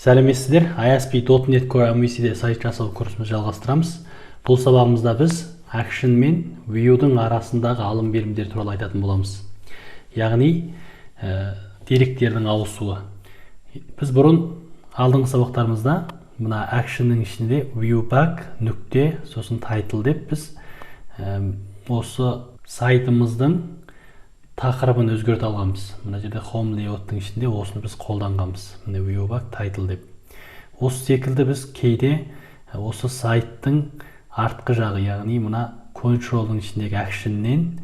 Сәлеметсіздер! ASP.NET Core MVC-де сайт жасау курсымызды жалғастырамыз. Бұл сабағымызда біз Action мен View-дің арасындағы алым-берімдер туралы айтатын боламыз. Яғни, деректердің ауысуы. Біз бұрын алдыңғы сабақтарымызда мына Action'ның ішінде ViewBag, нүкте, сосын Title деп біз осы сайтымыздың тақырыбын өзгерте алғанбыз. Мына жерде Home Layout-тың ішінде осыны біз қолданғанбыз. Міне, ViewBag Title деп. Осы секілді біз кейде осы сайттың артқы жағы, яғни мына Control-дың ішіндегі Action-нен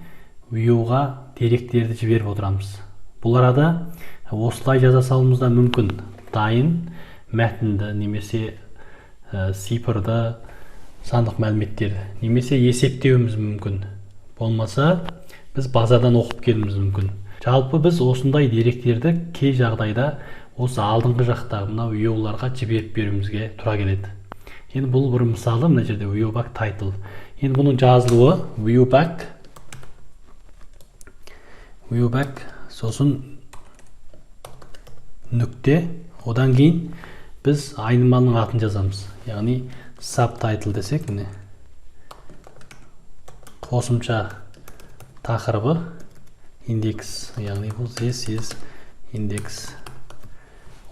View-ға деректерді жіберіп отырамыз. Бұл арада осылай жаза салуымыз да мүмкін. Дайын мәтінді немесе цифрды, сандық мәліметтерді немесе есептеуіміз мүмкін. Болмаса біз базадан оқып келуіміз мүмкін. Жалпы біз осындай деректерді кей жағдайда осы алдыңғы жақтағы мына View-ларға жіберіп беруімізге тура келеді. Енді бұл бір мысалы, мына жерде ViewBag Title. Енді бұның жазылуы ViewBag, сосын нүкте, одан кейін біз айнымалының атын жазамыз. Яғни subtitle десек, міне, қосымша тақырыбы индекс, яғни бұл this is index.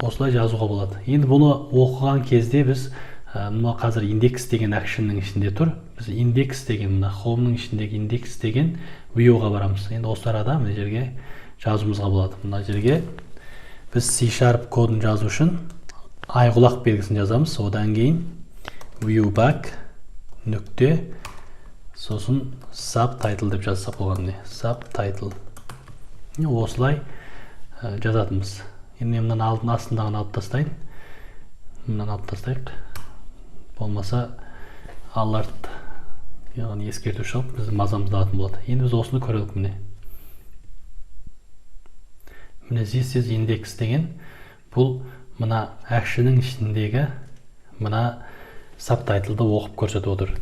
Осылай жазуға болады. Енді бұны оқыған кезде біз мына қазір индекс деген actionның ішінде тұр. Біз индекс деген мына home-ның ішіндегі индекс деген view-ға барамыз. Енді осы арада мына жерге жазуымызға болады. Мына жерге біз C Sharp кодын жазу үшін айқұлақ белгісін жазамыз. Одан кейін ViewBag нүкте, сосын subtitle деп жазсақ болған, не subtitle. Осылай жазатынбыз. Енді мен мынаны алдын астындағыны алып тастайын. Мынаны алып тастайық, болмаса alert, яғни ескерту шығып, біздің мазамызды алатын болады. Енді біз осыны көрелік. Міне, міне, this is index деген бұл мына action'ның ішіндегі мына subtitle-ды оқып көрсетіп отыр.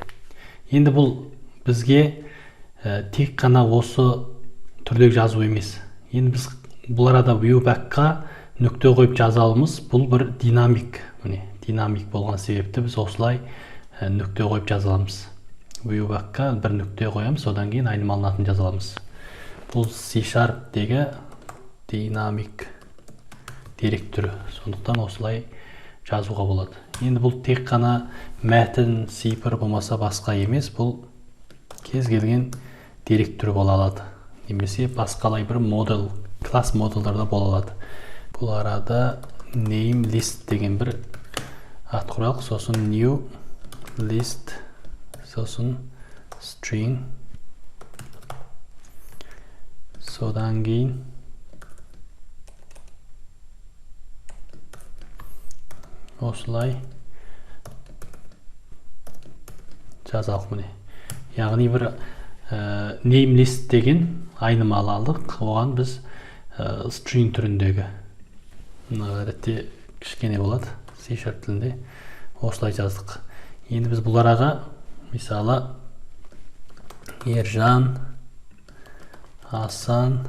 Енді бұл бізге тек қана осы түрдегі жазу емес. Енді біз бұл арада ViewBag-қа нүкте қойып жаза аламыз. Бұл бір dynamic, міне, dynamic болған себепті біз осылай нүкте қойып жаза аламыз. ViewBag-қа бір нүкте қоямыз, одан кейін айнымалының атын жаза аламыз. Бұл C Sharp-тегі dynamic дерек түрі, сондықтан осылай жазуға болады. Енді бұл тек қана мәтін, цифр болмаса басқа емес, бұл кез келген дерек түрі бола алады немесе басқалай бір модель, класс модельдарда бола алады. Бұл арада name list деген бір ат құрайық, сосын new list, сосын string, содан кейін осылай жазалық. Міне, яғни бір name list деген айнымалы алдық, оған біз string түріндегі, мына әдетте кішкене болады C Sharp тілінде, осылай жаздық. Енді біз бұл араға, мысалы, Ержан, Асан,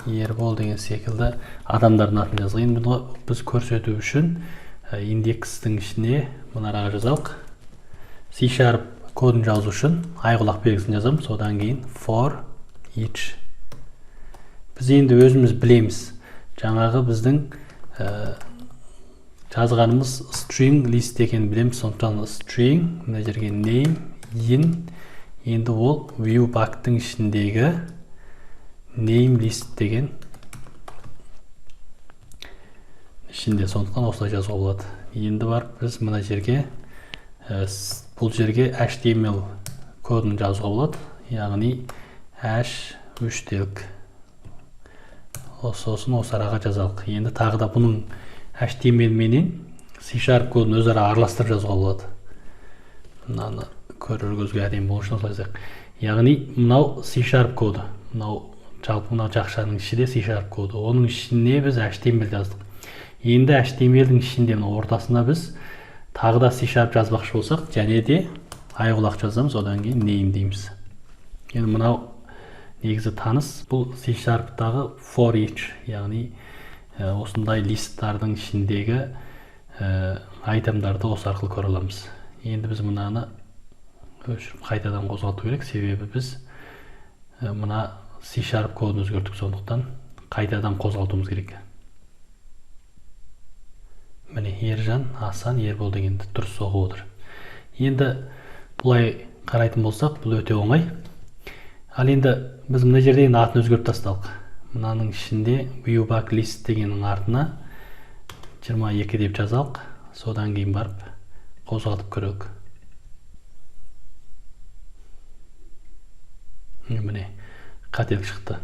Ербол деген секілді адамдардың атын жаздық. Енді бұны біз көрсету үшін индекстің ішіне мына араға жазалық. C Sharp кодын жазу үшін айқұлақ белгісін жазамыз, одан кейін for each. Біз енді өзіміз білеміз, жаңағы біздің жазғанымыз string list екенін білеміз, сондықтан string, мына жерге name in, енді ол ViewBag-тың ішіндегі name list деген ішінде, сондықтан осылай жазуға болады. Енді барып біз мына жерге, бұл жерге HTML кодын жазуға болады, яғни h үштелік, сосын осы араға жазалық. Енді тағы да бұның HTML менен C Sharp кодын өзара араластырып жазуға болады. Мынаны көрер көзге әдемі болу үшін осылай жазайық. Яғни мынау C Sharp коды, мынау жалпы мынау жақшаның іші де C Sharp коды, оның ішіне біз HTML жаздық. Енді HTML-дің ішінде, мына ортасына біз тағы да C Sharp жазбақшы болсақ, және де айқұлақ жазамыз, одан кейін name дейміз. Енді мынау негізі таныс, бұл C Sharp-тағы for each, яғни Осындай листтардың ішіндегі item дарды осы арқылы көре аламыз. Енді біз мынаны өшіріп қайтадан қозғалту керек, себебі біз мына C# кодын өзгерттік, сондықтан қайтадан қозғалтуымыз керек. Міне, Ержан, Асан, Ербол дегенді дұрыс соғып отыр. Енді бұлай қарайтын болсақ, бұл өте оңай. Ал енді біз мына жерде енді атын өзгертіп тастадық. Мынаның ішінде ViewBag list дегеннің артына 22 деп жазалық. Содан кейін барып қозғалтып көрейік. Міне, қателік шықты.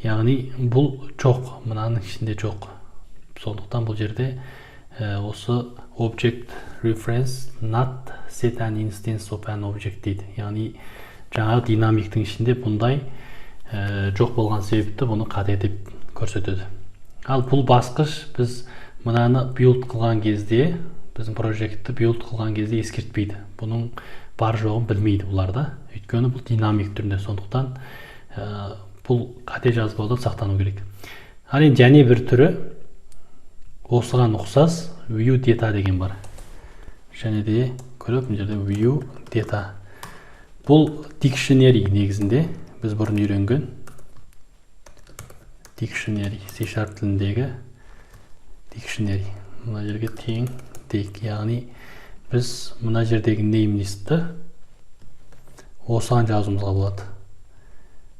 Яғни бұл жоқ, мынаның ішінде жоқ. Сондықтан бұл жерде осы object reference not set an instance of an object дейді. Яғни жаңағы динамиктің ішінде бұндай жоқ болған себепті бұны қате деп көрсетеді. Ал бұл басқыш біз мынаны build қылған кезде, біздің проектті build қылған кезде ескертпейді. Бұның бар жоғын білмейді бұлар да. Өйткені бұл динамик түрінде, сондықтан бұл қате жазбаудан сақтану керек. Ал енді және бір түрі осыған ұқсас view data деген бар. Және де көріп мына жерде view data. Бұл dictionary, негізінде біз бұрын үйренген dictionary, C# тіліндегі dictionary. Мына жерге тең дейік, яғни біз мына жердегі name listті осыған жазуымызға болады.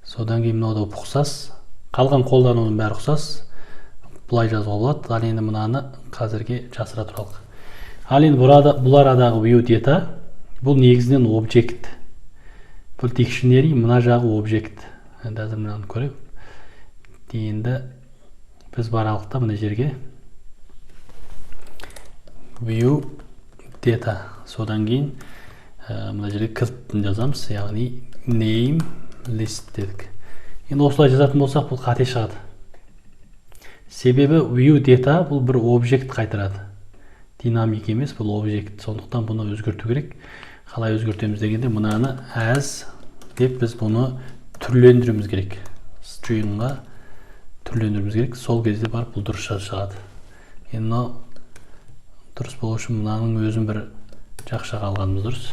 Содан кейін мынау да ұқсас, қалған қолданудың бәрі ұқсас, бұлай жазуға болады. Ал енді мынаны қазірге жасыра тұралық. Ал енді бұл арадағы view data бұл негізінен объект, бұл dictionary, мына жағы объект. Енді қазір мынаны көрейік. Енді біз баралық та мына жерге view data, содан кейін мына жерге кілтін жазамыз, яғни name list дедік. Енді осылай жазатын болсақ, бұл қате шығады, себебі view data бұл бір объект қайтарады, динамик емес, бұл объект. Сондықтан бұны өзгерту керек. Қалай өзгертеміз дегенде, мынаны as деп біз бұны түрлендіруіміз керек, string ға түрлендіруіміз керек. Сол кезде барып бұл дұрыс шығады. Енді мынау дұрыс болу үшін мынаның өзін бір жақшаға алғанымыз дұрыс.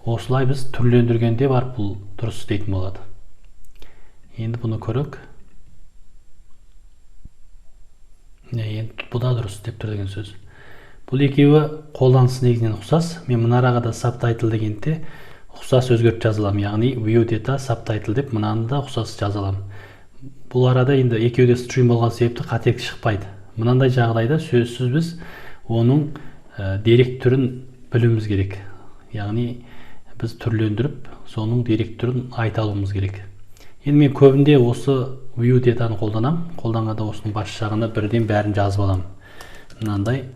Осылай біз түрлендіргенде барып бұл дұрыс істейтін болады. Енді бұны көрейік. Міне, енді бұл да дұрыс істеп тұр деген сөз. Бұл екеуі қолданыс негізінен ұқсас. Мен мына араға да subtitle дегенде ұқсас өзгертіп жаза аламын, яғни view data subtitle деп мынаны да ұқсас жаза аламын. Бұл арада енді екеуі де string болған себепті қателік шықпайды. Мынандай жағдайда сөзсіз біз оның дерек түрін білуіміз керек, яғни біз түрлендіріп соның дерек түрін айта алуымыз керек. Енді мен көбінде осы view data ны қолданамын. Қолданғанда осының бас жағына бірден бәрін жазып аламын. Мынандай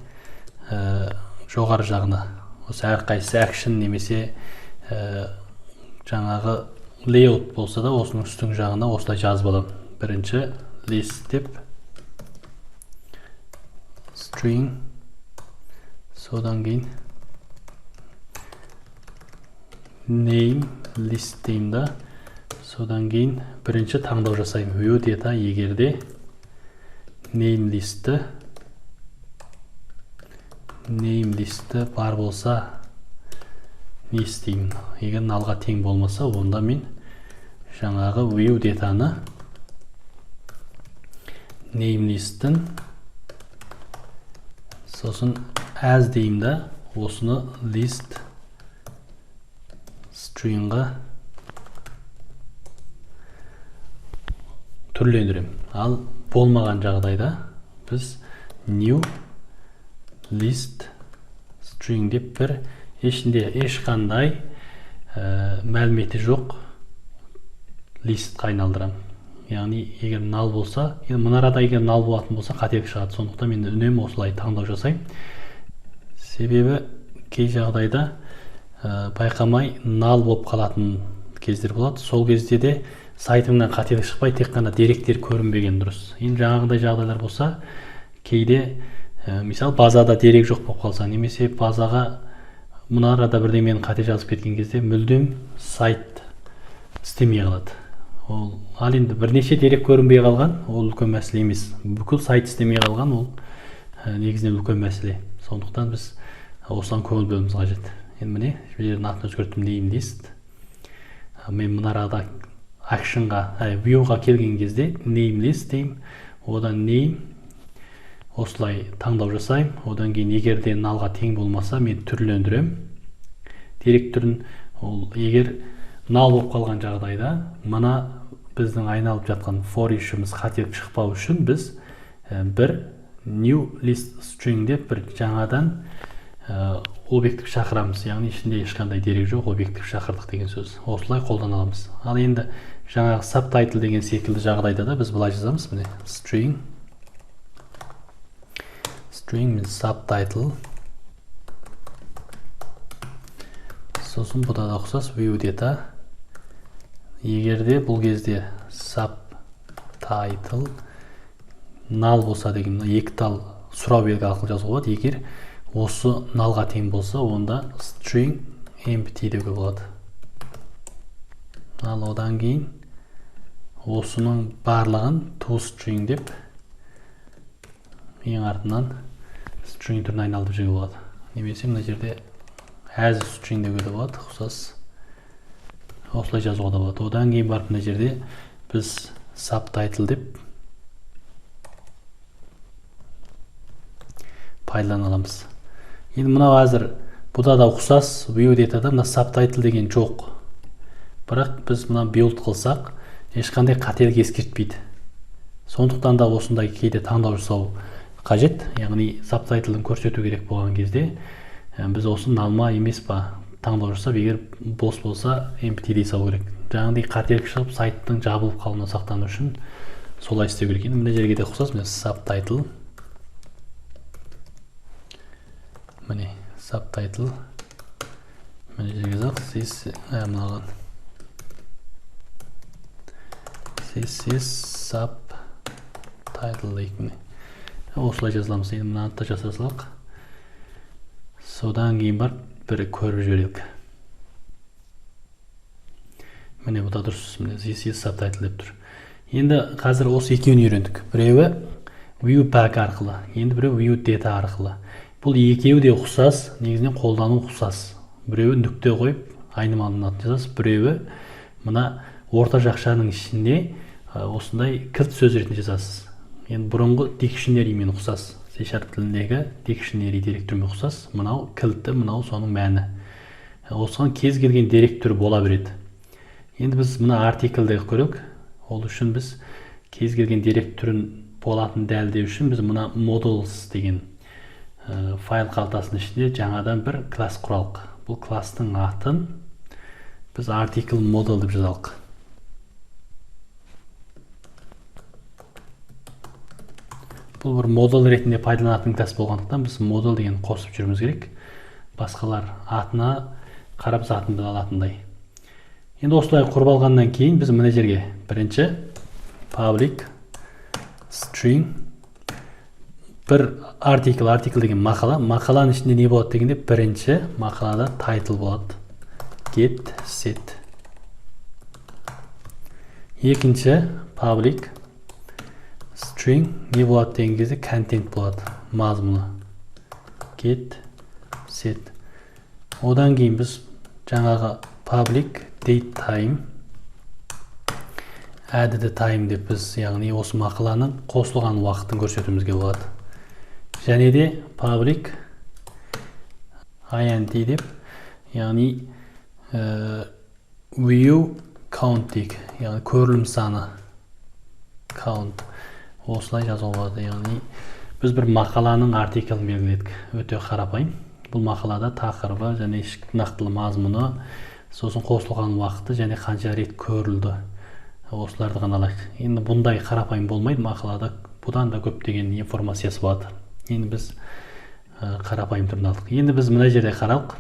жоғары жағына осы әрқайсысы action немесе жаңағы layout болса да, осының үстіңгі жағына осылай жазып аламын. Бірінші list деп string, содан кейін name list деймін да, содан кейін бірінші таңдау жасаймын. View data егер де name list бар болса, не істеймін? Егер null ға тең болмаса, онда мен жаңағы view data ны name list тің сосын as деймін да, осыны list string ға түрлендіремін. Ал болмаған жағдайда біз new list string деп бір ішінде ешқандай мәліметі жоқ list қа айналдырамын. Яғни егер null болса, енді мына арада егер null болатын болса, қателік шығады. Сондықтан мен үнемі осылай таңдау жасаймын, себебі кей жағдайда байқамай null болып қалатын кездер болады. Сол кезде де сайтыңнан қателік шықпай, тек қана деректер көрінбеген дұрыс. Енді жаңағындай жағдайлар болса, кейде мысалы базада дерек жоқ болып қалса немесе базаға мына арада бірдемені қате жазып кеткен кезде мүлдем сайт істемей қалады. Ол ал енді бірнеше дерек көрінбей қалған, ол үлкен мәселе емес. Бүкіл сайт істемей қалған, ол негізінен үлкен мәселе. Сондықтан біз осыған көңіл бөлуіміз қажет. Енді міне, бұл жердің атын өзгерттім, name list. Мен мына арада actionға, viewға келген кезде name list деймін. Одан name осылай таңдау жасаймын. Одан кейін егер де налға тең болмаса, мен түрлендіремін дерек түрін. Ол егер нал болып қалған жағдайда, мына біздің айналып жатқан for each'іміз қателік шықпау үшін біз бір new list string деп бір жаңадан объектіп шақырамыз. Яғни ішінде ешқандай дерек жоқ, объектіп шақырдық деген сөз. Осылай қолдана аламыз. Ал енді жаңағы subtitle деген секілді жағдайда да біз былай жазамыз. Міне, string subtitle. Сосын бұда да ұқсас view data. Егер де бұл кезде subtitle null болса деген екі тал сұрау белгі арқылы жазуға болады. Егер осы nullға тең болса, онда string empty деуге болады. Ал одан кейін осының барлығын toString деп ең артынан string түріне айналдырып жіберуге болады. Немесе мына жерде as string деуге де болады, ұқсас. Осылай жазуға да болады. Одан кейін барып мына жерде біз subtitle деп пайдалана аламыз. Енді мынау әзір бұда да ұқсас view data-да мына subtitle деген жоқ. Бірақ біз мына build қылсақ, ешқандай қателік ескертпейді. Сондықтан да осындай кейде таңдау жасау қажет. Яғни subtitle-ын көрсету керек болған кезде біз осы null емес па таңдау жасап, егер бос болса empty дей салу керек. Жаңағыдай қателік шығып сайттың жабылып қалуынан сақтану үшін солай істеу керек. Енді мына жерге де ұқсас, міне subtitle. Міне subtitle. Мына жерге жазайық, this, мынаған. This is subtitle дейік міне. Осылай жазыламыз. Енді мынаны да жаза салайық. Содан кейін барып бір көріп жіберейік. Міне бұл да дұрыс. Міне this is subtitle деп тұр. Енді қазір осы екеуін үйрендік. Біреуі view bag арқылы, енді біреуі view data арқылы. Бұл екеуі де ұқсас, негізінен қолдану ұқсас. Біреуі нүкте қойып айнымалының атын жазасыз, біреуі мына орта жақшаның ішінде осындай кілт сөз ретінде жазасыз. Енді бұрынғы dictionary-мен ұқсас, C Sharp тіліндегі dictionary дерек түрімен ұқсас. Мынау кілті, мынау соның мәні. Осыған кез келген дерек түрі бола береді. Енді біз мына артикльді көрейік. Ол үшін біз кез келген дерек түрін болатын дәлдеу үшін біз мына models деген файл қалтасының ішінде жаңадан бір класс құралық. Бұл класстың атын біз article model деп жазалық. Бұл бір модел ретінде пайдаланатын класс болғандықтан біз модел деген қосып жүруіміз керек. Басқалар атына қарап затын біле алатындай. Енді осылай құрып алғаннан кейін біз мына жерге бірінші public string бір артикл, артикл деген мақала. Мақаланың ішінде не болады дегенде бірінші мақалада title болады. Get set. Екінші public string не болады деген кезде content болады, мазмұны. Get set. Одан кейін біз жаңағы public date time add the time деп біз, яғни осы мақаланың қосылған уақытын көрсетуімізге болады. Және де public int деп, яғни view count дейік, яғни көрілім саны count. Осылай жазуға болады. Яғни біз бір мақаланың артиклін белгіледік. Өте қарапайым. Бұл мақалада тақырыбы және нақтылы мазмұны, сосын қосылған уақыты және қанша рет көрілді. Осыларды ғана алайық. Енді бұндай қарапайым болмайды, мақалада бұдан да көптеген информациясы болады. Енді біз қарапайым түрін алдық. Енді біз мына жерде қаралық.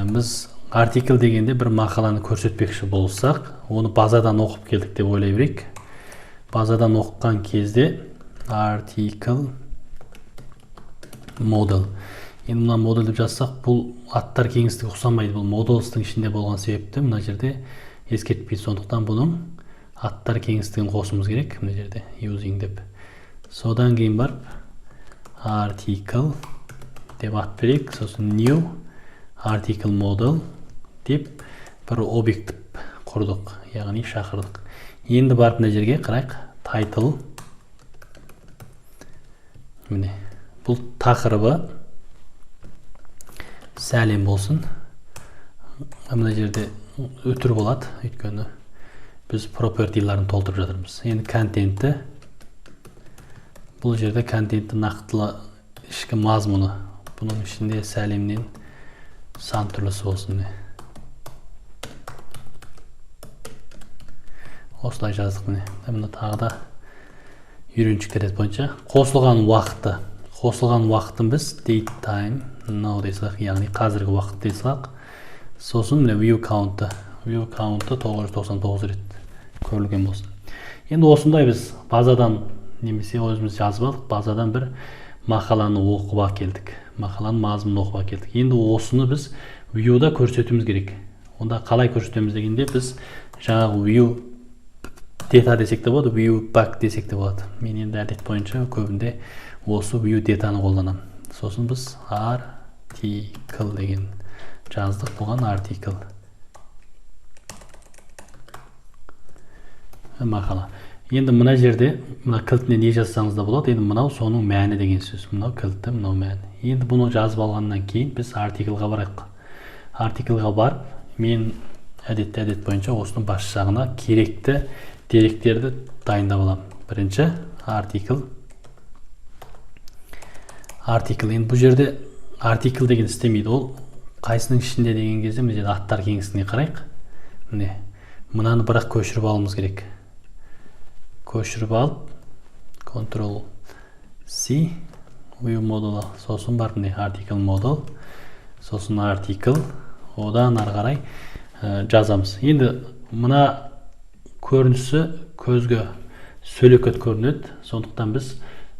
Біз артикль дегенде бір мақаланы көрсетпекші болсақ, оны базадан оқып келдік деп ойлай берейік. Базадан оқыған кезде артикль модел. Енді мына модель деп жазсақ, бұл аттар кеңістігі ұқсамайды. Бұл моделстің ішінде болған себепті мына жерде ескертпейді. Сондықтан бұның аттар кеңістігін қосуымыз керек мына жерде using деп. Содан кейін барып article деп ат берейік, сосын new article model деп бір объект құрдық, яғни шақырдық. Енді барып мына жерге қарайық, title, міне бұл тақырыбы сәлем болсын. Мына жерде үтір болады, өйткені біз пропертиларын толтырып жатырмыз. Енді контентті, бұл жерде контентті нақтылы ішкі мазмұны, бұның ішінде сәлемнен сан түрлісі болсын. Осылай жаздық міне. Мына тағы да үйреншікті рет бойынша қосылған уақыты. Қосылған уақытын біз date time now дей салайық, яғни қазіргі уақыт дей салайық. Сосын міне view count-ты, view count-ты 999 рет көрілген болсын. Енді осындай біз базадан немесе өзіміз жазып алдық, базадан бір мақаланы оқып әкелдік, мақаланың мазмұнын оқып әкелдік. Енді осыны біз view-да көрсетуіміз керек. Онда қалай көрсетеміз дегенде, біз жаңағы view data десек те болады, view back десек те болады. Мен енді әдет бойынша көбінде осы view data-ны қолданамын. Сосын біз article деген жаздық, бұған article мақала. Енді мына жерде мына кілтіне не жазсаңыз да болады. Енді мынау соның мәні деген сөз. Мынау кілті, мынау мәні. Енді бұны жазып алғаннан кейін біз артиклға барайық. Артиклға барып, мен әдетте әдет бойынша осының бас жағына керекті деректерді дайындап аламын. Бірінші артикл. Артикл. Енді бұл жерде артикл деген істемейді. Ол қайсының ішінде деген кезде мына жерде аттар кеңістігіне қарайық. Міне, мынаны бірақ көшіріп алуымыз керек. Көшіріп алып, Ctrl C, view model, сосын барып міне article model, сосын article, одан ары қарай жазамыз. Енді мына көрінісі көзге сөлекет көрінеді, сондықтан біз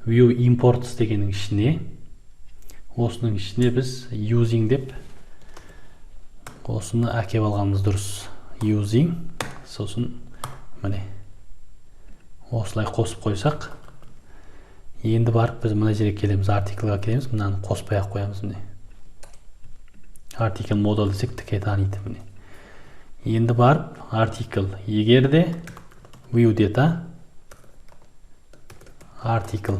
view imports дегеннің ішіне, осының ішіне біз using деп осыны әкеп алғанымыз дұрыс. Using, сосын міне осылай қосып қойсақ, енді барып біз мына жерге келеміз, артиклға келеміз, мынаны қоспай ақ қоямыз. Міне артикл model десек тіке таниды. Міне енді барып артикл, егер де view data артикл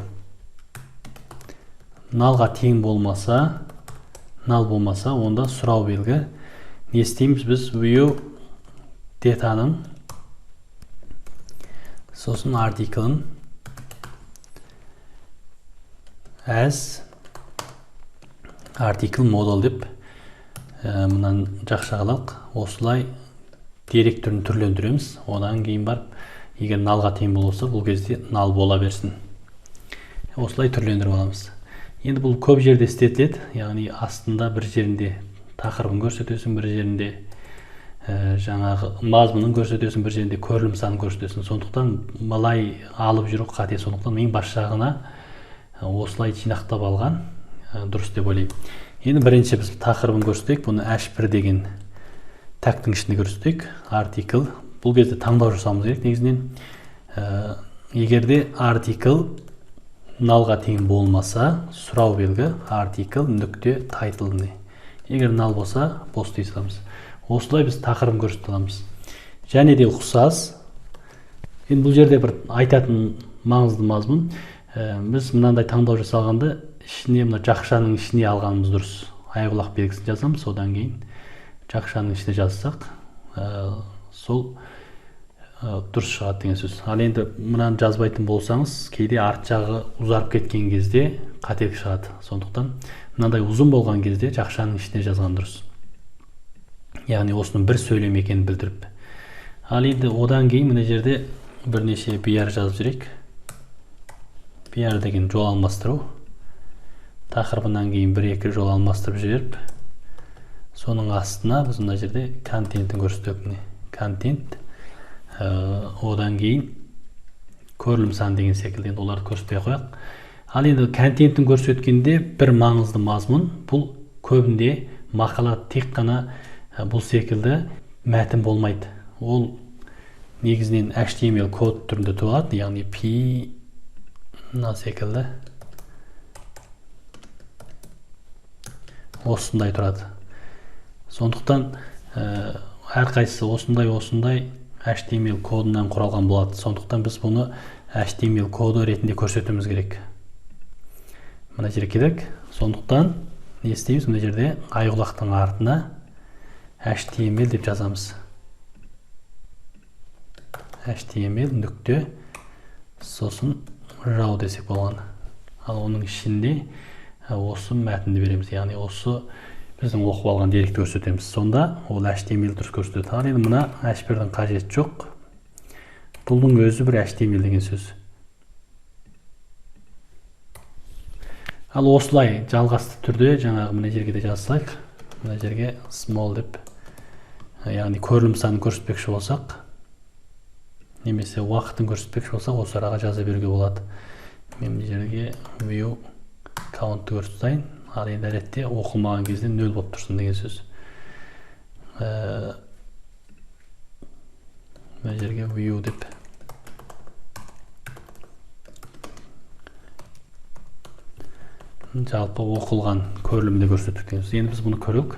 налға тең болмаса, нал болмаса, онда сұрау белгі. Не істейміз біз? View data-ның сосын артиклін as article model деп мынаны жақша қылайық. Осылай дерек түрін түрлендіреміз. Одан кейін барып егер налға тең болса, бұл кезде нал бола берсін. Осылай түрлендіріп аламыз. Енді бұл көп жерде істетіледі, яғни астында бір жерінде тақырыбын көрсетесің, бір жерінде жаңағы мазмұнын көрсетесің, бір жерінде көрілім санын көрсетесің. Сондықтан былай алып жүру қате. Сондықтан ең бас жағына осылай жинақтап алған дұрыс деп ойлаймын. Енді бірінші біз тақырыбын көрсетейік. Бұны H1 деген тәктің ішінде көрсетейік. Артикл. Бұл кезде таңдау жасауымыз керек негізінен. Егер де артикл налға тең болмаса, сұрау белгі артикл нүкте title. Егер нал болса, бос дей саламыз. Осылай біз тақырыбын көрсете аламыз. Және де ұқсас. Енді бұл жерде бір айтатын маңызды мазмұн. Біз мынандай таңдау жасалғанда ішіне мына жақшаның ішіне алғанымыз дұрыс. Аяқұлақ белгісін жазамыз, содан кейін жақшаның ішіне жазсақ, сол дұрыс шығады деген сөз. Ал енді мынаны жазбайтын болсаңыз, кейде арт жағы ұзарып кеткен кезде қателік шығады. Сондықтан мынандай ұзын болған кезде жақшаның ішіне жазған дұрыс. Яғни осының бір сөйлем екенін білдіріп. Ал енді одан кейін мына жерде бірнеше BR жазып жіберейік. BR деген жол алмастыру. Тақырыбынан кейін бір-екі жол алмастырып жіберіп, соның астына біз мына жерде контентін көрсетейік. Міне контент, одан кейін көрілім саны деген секілді. Енді оларды көрсетпей қояйық. Ал енді контентін көрсеткенде бір маңызды мазмұн, бұл көбінде мақала тек қана бұл секілді мәтін болмайды. Ол негізінен HTML код түрінде туады, яғни P мына секілді осындай тұрады. Сондықтан әрқайсысы осындай HTML кодынан құралған болады. Сондықтан біз бұны HTML коды ретінде көрсетуіміз керек. Мына жерге келдік. Сондықтан не істейміз? Мына жерде айғұлақтың артына HTML деп жазамыз. HTML нүкте сосын raw десек болған. Ал оның ішінде осы мәтінді береміз, яғни осы біздің оқып алған деректі көрсетеміз. Сонда ол HTML дұрыс көрсетеді. Ал енді мына H1-дің қажеті жоқ. Бұның өзі бір HTML деген сөз. Ал осылай жалғасты түрде жаңағы мына жерге де жазсақ, мына жерге small деп, яғни көрілім санын көрсетпекші болсақ, немесе уақытын көрсетпекші болсақ, осы араға жаза беруге болады. Мен мына жерге view count-ты көрсетейін. Ал енді әдетте оқылмаған кезде 0 болып тұрсын деген сөз. Мына жерге view деп жалпы оқылған көрілімді көрсеттік деген сөз. Енді біз бұны көрейік.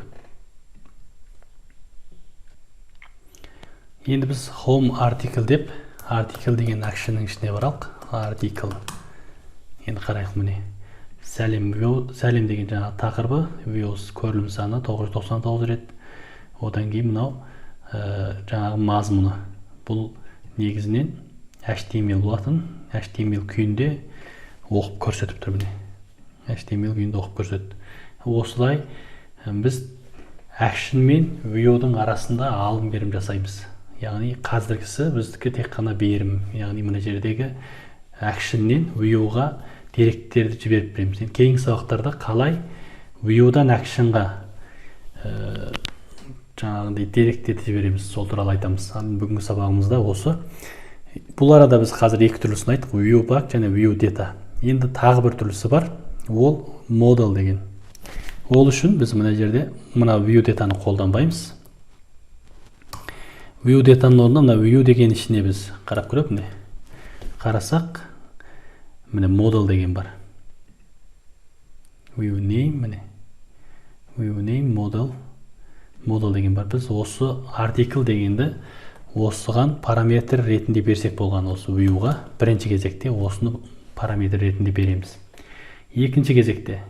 Енді біз home article деп article деген actionның ішіне баралық. Article. Енді қарайық міне. Сәлем view, сәлем деген жаңағы тақырыбы, views көрілім саны 999 рет. Одан кейін мынау жаңағы мазмұны. Бұл негізінен HTML болатын. HTML күйінде оқып көрсетіп тұр міне. HTML күйінде оқып көрсетті. Осылай біз action мен view-дің арасында алым берім жасаймыз. Яғни қазіргісі біздікі тек қана берім, яғни мына жердегі actionнен view-ға деректерді жіберіп береміз. Енді кейінгі сабақтарда қалай view-дан actionға жаңағындай деректерді жібереміз, сол туралы айтамыз. Ал бүгінгі сабағымызда осы. Бұл арада біз қазір екі түрлісін айттық, view bag және view data. Енді тағы бір түрлісі бар, ол model деген. Ол үшін біз мына жерде мына view data-ны қолданбаймыз. View data-ның орнына мына view деген ішіне біз қарап көрейік міне. Қарасақ, міне model деген бар. View name міне. View name model, model деген бар. Біз осы article дегенді осыған параметр ретінде берсек болған, осы view-ға бірінші кезекте осыны параметр ретінде береміз. Екінші кезекте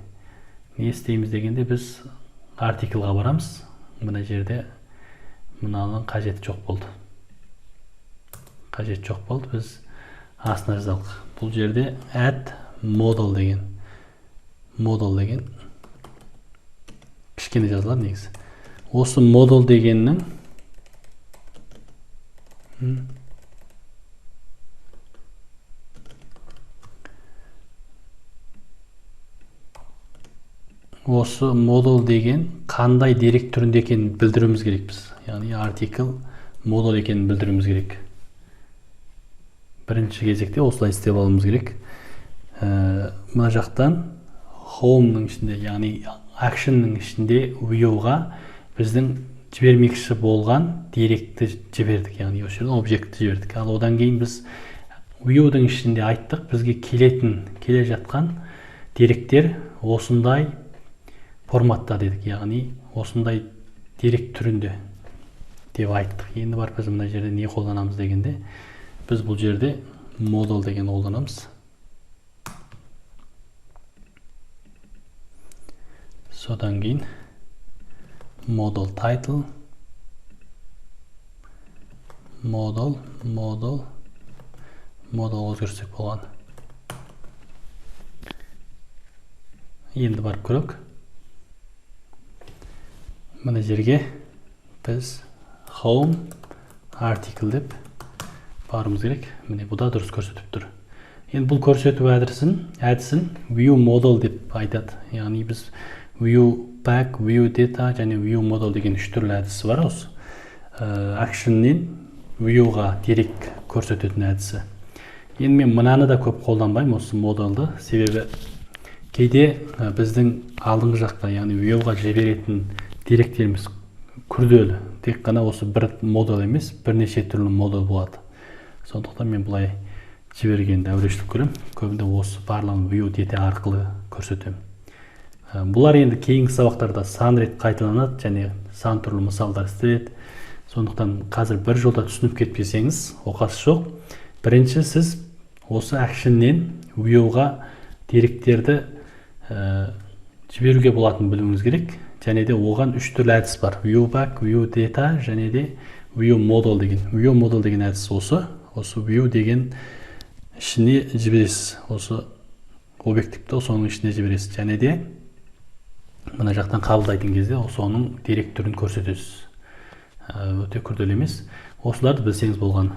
не істейміз дегенде біз артиклға барамыз. Мына жерде мынаның қажеті жоқ болды. Қажеті жоқ болды. Біз астына жазалық. Бұл жерде add model деген. Model деген кішкене жазылады негізі. Осы model дегеннің осы model деген қандай дерек түрінде екенін білдіруіміз керекпіз. Яғни article model екенін білдіруіміз керек. Бірінші кезекте осылай істеп алуымыз керек. Мына жақтан home-ның ішінде, яғни action-ның ішінде view-ға біздің жібермекші болған деректі жібердік, яғни осы жерден объектті жібердік. Ал одан кейін біз view-дің ішінде айттық, бізге келе жатқан деректер осындай форматта дедік, яғни осындай дерек түрінде деп айттық. Енді барып біз мына жерде не қолданамыз дегенде, біз бұл жерде model деген қолданамыз. Содан кейін model title, model, model, model өзгертсек болған. Енді барып көрейік. Мына жерге біз home article деп баруымыз керек. Міне бұл да дұрыс көрсетіп тұр. Енді бұл көрсету әдісін view model деп айтады. Яғни біз view bag, view data және view model деген үш түрлі әдісі бар осы. Actionнен view-ға дерек көрсететін әдісі. Енді мен мынаны да көп қолданбаймын осы моделді, себебі кейде біздің алдыңғы жақта, яғни view-ға жіберетін деректеріміз күрделі. Тек қана осы бір model емес, бірнеше түрлі model болады. Сондықтан мен бұлай жібергенді әурешілік көремін. Көбінде осы барлығын view data арқылы көрсетемін. Бұлар енді кейінгі сабақтарда сан рет қайталанады және сан түрлі мысалдар істеледі. Сондықтан қазір бір жолда түсініп кетпесеңіз, оқасы жоқ. Бірінші, сіз осы action-нен view-ға деректерді жіберуге болатынын білуіңіз керек. Және де оған үш түрлі әдіс бар: ViewBag, view data және де view model деген. View model деген әдіс осы view деген ішіне жібересіз, осы объективті соның ішіне жібересіз және де мына жақтан қабылдайтын кезде соның дерек түрін көрсетесіз. Өте күрделі емес, осыларды білсеңіз болғаны.